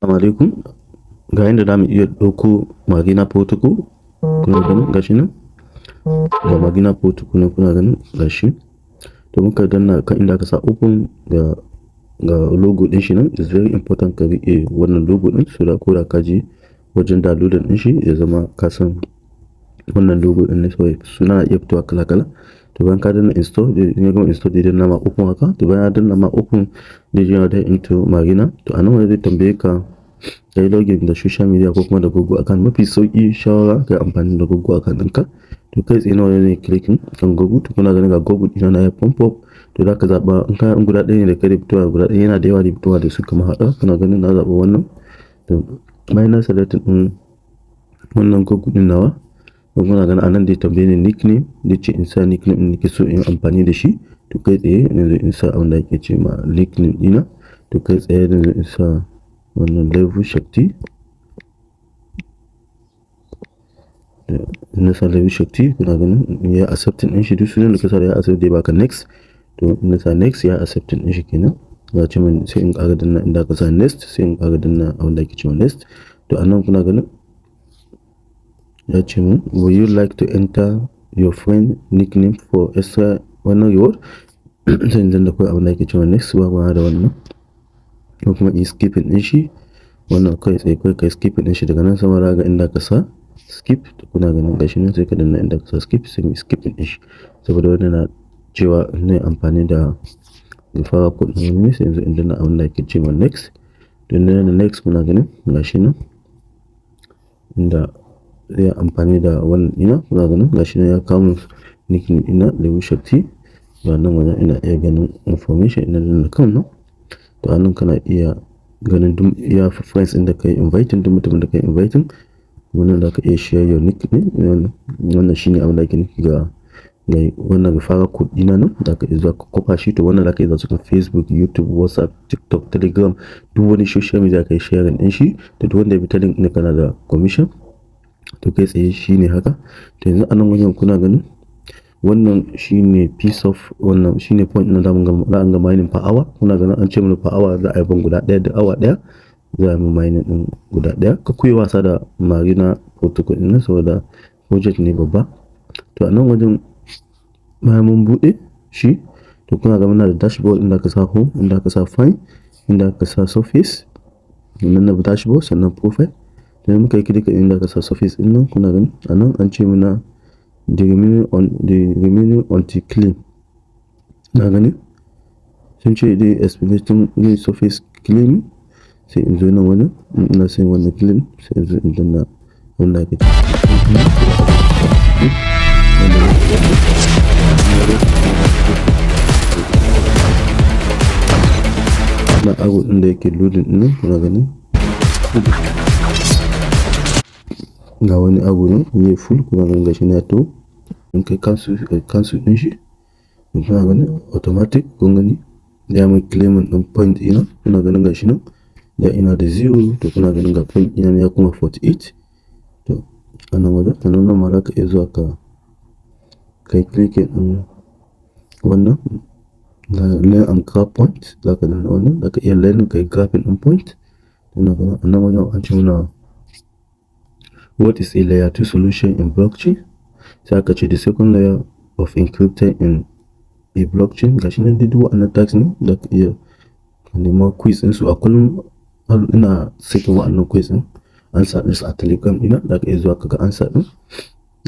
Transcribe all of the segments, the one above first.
Assalamu alaikum. Ga yanda za mu iya ɗauko Marina Protocol. Kuna ganin gashi nan? Ga Marina Protocol nan, kuna ganin gashi. To, muka danna kan inda aka sa open, ga logo ɗin shi nan. It's very important ka riƙe wannan logo ɗin, so da ko da ka je wajen downloading ɗin shi, ya zama ka san wannan logo ɗin ne, saboda suna na iya fitowa kala kala. To, bayan ka danna install, in ya gama install, zai danna ma open haka. To, bayan ya danna ma open, zai je da into Marina. To, a nan wani zai tambaye ka ka yi login da social media ko kuma da Google account. Mafi sauƙi, shawara, ka yi amfani da Google account ɗinka. To, kai tsaye nawa ne clicking kan Google. To, kuna ganin ga Google ɗina na ya pop up. To, za ka zaɓa in ka in guda ɗaya ne da kai da fitowa guda ɗaya, yana da yawa da fitowa da su kamar haka. Kuna ganin na zaɓa wannan. To, bayan na select ɗin wannan Google ɗin nawa, to kuna ganin anan zai tambaye ni nickname, zai ce in sa nickname ɗin nake so in amfani da shi. To, kai tsaye yanzu in sa abin da ake ce ma nickname ɗina. To, kai tsaye yanzu in sa wannan Level Shakti. Na sa Level Shakti, kuna ganin ya accepting ɗin shi. Duk sunan da ka sa da ya accept, zai baka next. To, na sa next, ya accepting ɗin shi kenan. Ya ce min sai in ƙara danna inda aka sa next, sai in ƙara danna abin da ake cewa next. To, anan kuna ganin ya ce min, "Would you like to enter your friend nickname for extra wannan reward?" Sai in danna kawai abin da ake cewa next, ba da wannan, ko kuma in skipping ɗin shi wannan kai tsaye. Kai kai skipping ɗin shi. Daga nan sama za ga inda ka sa skip. To, kuna ganin gashi nan, sai ka danna inda ka sa skip, sai mu skipping ɗin shi, saboda wannan na cewa ina amfani da referral code ɗin wani. Sai yanzu in danna abin da ake cewa next. To, in danna next, kuna ganin gashi nan inda zai amfani da wannan ɗina. Kuna ganin gashi nan ya kawo min nickname ɗina, Level Shakti. Ga nan wajen ina iya ganin information ina danna kan nan. To, anan kana iya ganin duk iya friends ɗin da kai inviting, duk mutumin da kai inviting. Wannan za ka iya share your nickname. Wannan shine abin da ake nufi ga wannan referral code ɗina nan, za ka iya zuwa ka kwafa shi. To, wannan za ka iya zuwa cikin Facebook, YouTube, WhatsApp, TikTok, Telegram, duk wani social media ka yi sharing ɗin shi. To, duk wanda ya bi ta link ɗin, kana da commission. To, kai tsaye shine haka. To, yanzu a nan wajen kuna ganin wannan shine piece of wannan shine point na zamu ga za a ga mining per hour. Kuna ganin an ce mana per hour za a yi ban guda ɗaya, da awa ɗaya za a yi mining ɗin guda ɗaya. Ka kuyi wasa da Marina Protocol ɗin nan, saboda project ne babba. To, a nan wajen bayan mun buɗe shi, to kuna ga muna da dashboard, inda aka sa home, inda aka sa find, inda aka sa surface. Nan na dashboard, sannan profile. To, muka yi click inda aka sa surface ɗin nan, kuna gani a nan an ce muna the remaining until claim. Na gani sun ce dai explanation ne surface claim. Sai in zo nan wajen ina son wannan claim, sai in zo in danna wanda ake ce. Na arrow ɗin da yake loading ɗin nan, kuna gani ga wani abu ne yayi full. Kuna ganin gashi na. To, in kai cancel, kai cancel ɗin shi, kuna ganin automatic, kun gani ya mai claiming ɗin point ɗina. Kuna ganin gashi nan, da ina da 0, to kuna ganin ga point ɗina ya kuma 48. To, a nan wajen, sannan nan ma za ka iya zuwa ka kai clicking ɗin wannan learn and grab point. Za ka danna wannan, za ka iya learning, kai grabbing ɗin point. Kuna ganin a nan wajen an ce muna, "What is a layer 2 solution in blockchain?" Sai aka ce the second layer of encrypted in a blockchain. Gashi nan dai, duk wa'annan task ne da ka iya nema quiz ɗinsu. A kullum ina sakin wa'annan quiz ɗin, answer ɗinsu a Telegram ɗina, za ka iya zuwa ka ga answer ɗin.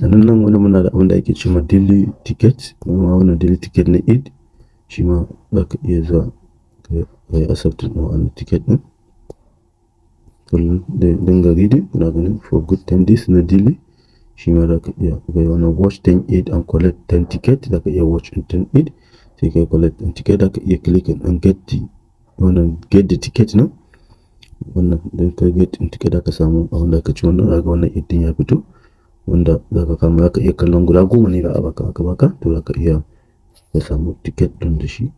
A nan nan wani muna da abin da ake cewa daily ticket. Kuma wannan daily ticket na Eid shi ma za ka iya zuwa ka yi accepting ɗin wannan ticket ɗin. Kullum da dinga reading, kuna ganin for good 10 days na daily, shi ma za ka iya ga wannan watch 10 Eid and collect 10 ticket. Za ka iya watch in 10 Eid, sai ka collect 10 ticket. Za ka iya clicking and get the wannan, get the ticket nan. Wannan idan ka get in ticket, za ka samu abin da ka ci. Wannan zaka wannan Eid din ya fito, wanda za ka kama, za ka iya kallon guda 10 ne za a baka, aka baka. To, za ka iya ka samu ticket ɗin da shi.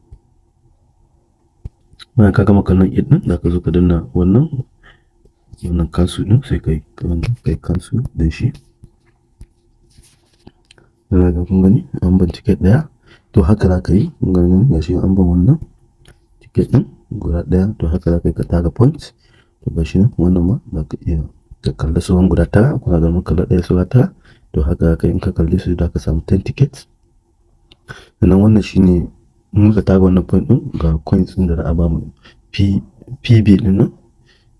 Bayan ka gama kallon Eid ɗin, za ka zo ka danna wannan cancel ɗin, sai kai kai cancel ɗin shi. Ina ga kun gani an ban ticket ɗaya. To, haka za ka yi. Kun gani gashi an ban wannan ticket ɗin guda ɗaya. To, haka za ka yi ka tara points. To, gashi nan, wannan ma za ka iya ka kalli sauran guda tara. Kuna ganin kalla ɗaya, saura tara. To, haka haka in ka kalle su za ka samu 10 tickets. Sannan wannan shine in muka tara wannan point ɗin, ga coins ɗin da za a bamu. P PB ɗin nan,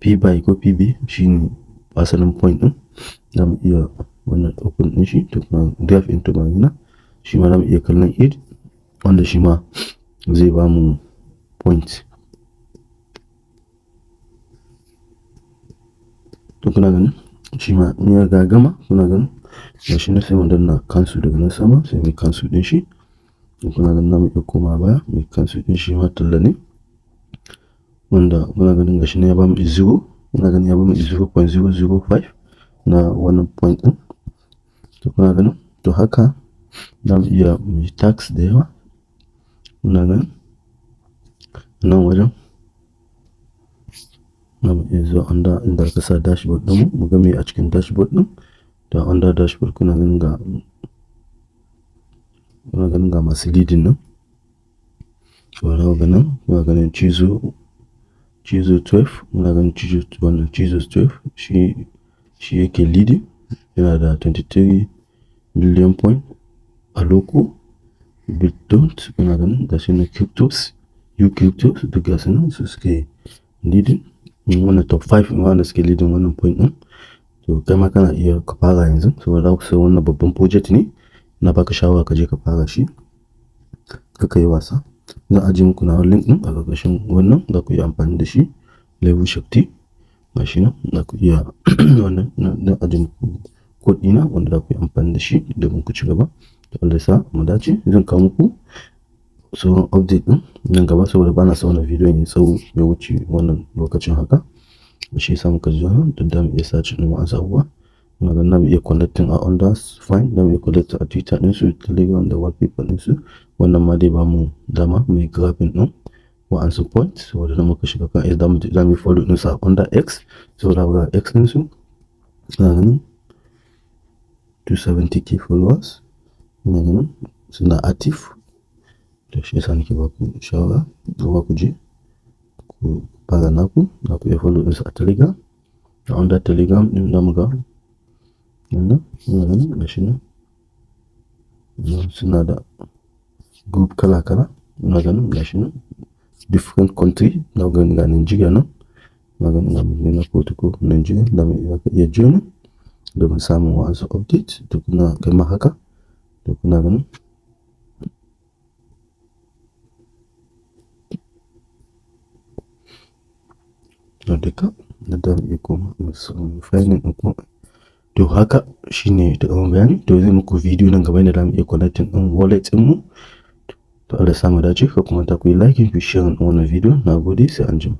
P by ko PB, shine asalin point ɗin. Za mu iya wannan open ɗin shi. To, kuma dive into Marina, shi ma za mu iya kallon it, wanda shi ma zai bamu point. To, kuna ganin shi ma in ya riga gama, kuna ganin gashi nan, sai mu danna cancel daga nan sama, sai mu cancel ɗin shi. To, kuna ganin za mu iya komawa baya mu cancel ɗin shi ma, talla ne. Wanda kuna ganin gashi nan ya bamu zero, kuna ganin ya bamu 0.005 na wannan point ɗin. To, kuna ganin, to haka za mu iya mu yi task da yawa. Kuna ganin nan wajen za mu iya zuwa under inda aka sa dashboard ɗinmu, mu ga me a cikin dashboard ɗin. Da under dashboard kuna ganin ga masu leading nan. To, za ku ga nan, kuna ganin Chizo 12, muna ganin Chizo, wannan Chizo 12 shi yake leading, yana da 23 million point a loko BitDont. Kuna ganin gashi na cryptos, U cryptos, duk gasu nan su suke leading wannan top 5 wanda suke leading wannan point ɗin. To, kai ma kana iya ka fara yanzu, saboda za ku san wannan babban project ne. Na baka shawara ka je ka fara shi, kar ka yi wasa. Zan ajiye muku nawa link ɗin a ƙarƙashin wannan, za ku iya amfani da shi. Level Shakti, gashi nan, za ku iya wannan, zan ajiye muku code ɗina wanda za ku yi amfani da shi domin ku ci gaba. To, Allah ya sa mu dace. Zan kawo muku sauran update ɗin nan gaba, saboda bana son wannan bidiyon ya tsawo ya wuce wannan lokacin haka. Shi yasa muka zo nan don za mu iya searching ɗin wa'ansu abubuwa. Muna ganin za mu iya connecting a under fine, za mu iya connecting a Twitter ɗinsu, Telegram da wallpaper ɗinsu. Wannan ma dai bamu dama mu yi grabbing ɗin wa'ansu point, saboda da muka shiga kan X, za mu yi follow ɗinsu a under X, saboda ga X ɗinsu. Ina ganin 270K followers. Ina ganin suna active. To, shi yasa nake baku shawara, kuma ku je ku fara naku, za ku iya follow ɗinsu a Telegram. A under Telegram ɗin za mu ga wannan, ina ganin gashi nan. Suna da group kala kala. Ina ganin gashi nan different country. Na ganin ga Nigeria nan. Ina ganin ga na protocol Nigeria da mu iya join domin samun wa'ansu update. To, kuna kai ma haka. To, kuna ganin. To, duka da za mu iya koma mu finding ɗin kuma. To, haka shine taƙaiman bayani. To, zai muku bidiyo nan gaba inda za mu iya connecting ɗin wallet ɗinmu. To, Allah ya sa mu dace. Kar ku manta ku yi like, ku share ɗin wannan bidiyo. Na gode, sai anjima.